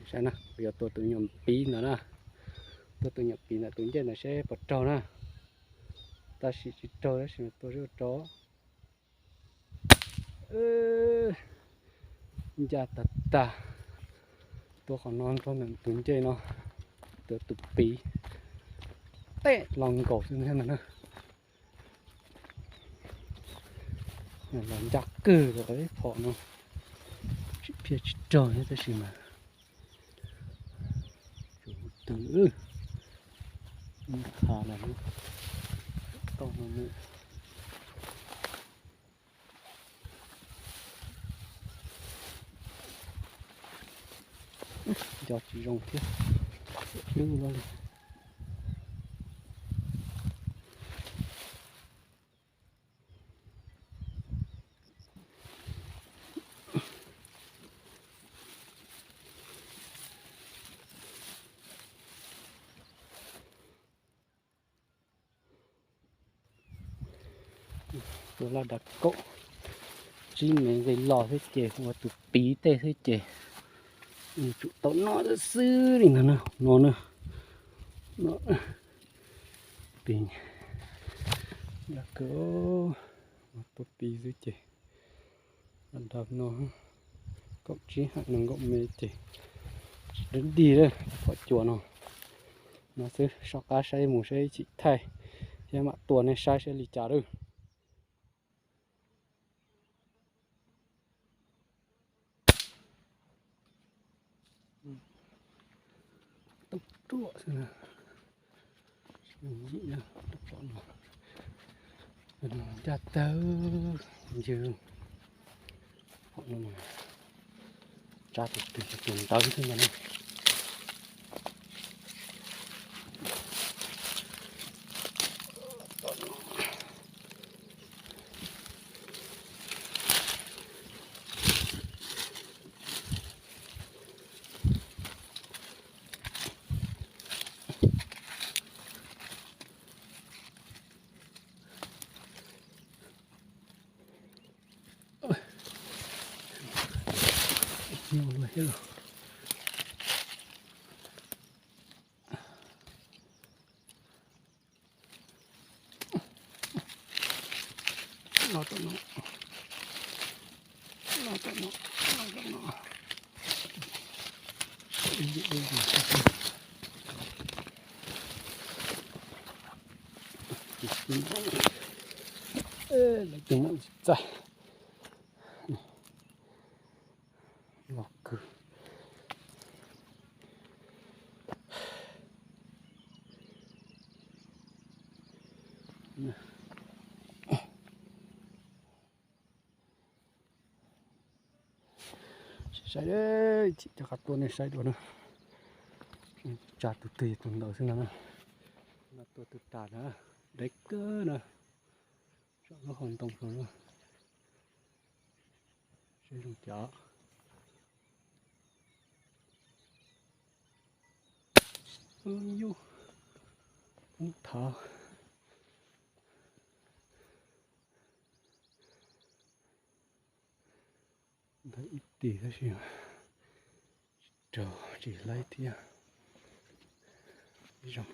Saib na, kuv yuav tua tus nyuam piv ntawd na. Tua tus nyuam piv ntawm tus ncej ntawd seb puas raug na. Tab sis tsis raug tab sis mas tua seb puas raug. Ncaj tag tag. Tua qhov no nrog ntawm tus ncej no. Tua tus piv tej los nkaus xwb ntag na. Los ncaj kawg li phom no. Tsis phiaj tsis raug thiab tab sis mas tsum twg ha los tau no mus. Nco tsis zoo thiab, hlwb loj li. Tus laj dav kaum tsib mev nqis los thiab ces ua tus piv tej thiab ces tsum tau noj xwb li ntag na, no na. Piv, yog kawg, ua tus piv xwb ces dav no kaum tsib ha nees nkaum mev ces tsis deb dig lawm, phom cua no. No xwb, soj qab saib mus saib ib chim thaij thiab mam tua nej saib saib li cas lawm. Tub ruam xwb na. Ncaj tawg ncw. Tsa tus twg tus ntawd xwb ntag. Nyuj luaj thiab los. Los tom no, los tom no, los tom no. Lawv tus mam tsis txaij. Los kawg. Saib, chim rov qab tuaj nej saib dua na. Tsa tus twg tus ntawd xwb no na. No tua tus tas na, deb kawg na. Saum lub hauv ntoo saud na. Seb zoo cas. Yus, ub thav. Ntawd ib tis tab sis tsis raug tsis laib thiab. Ib zaug.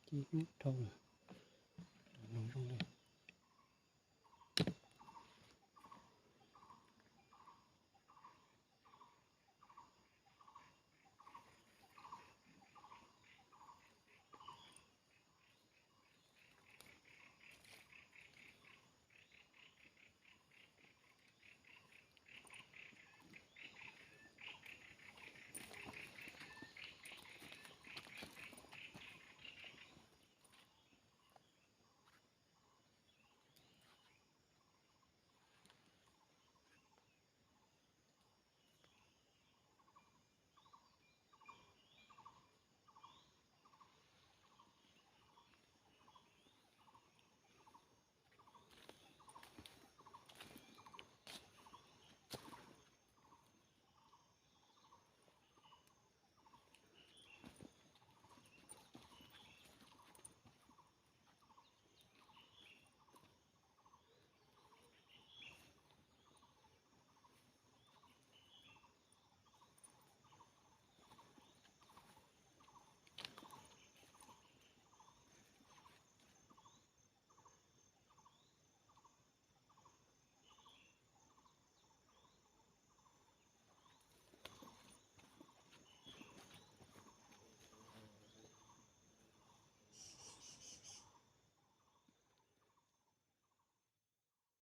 Ci hnub dhau lawm, nws zoo li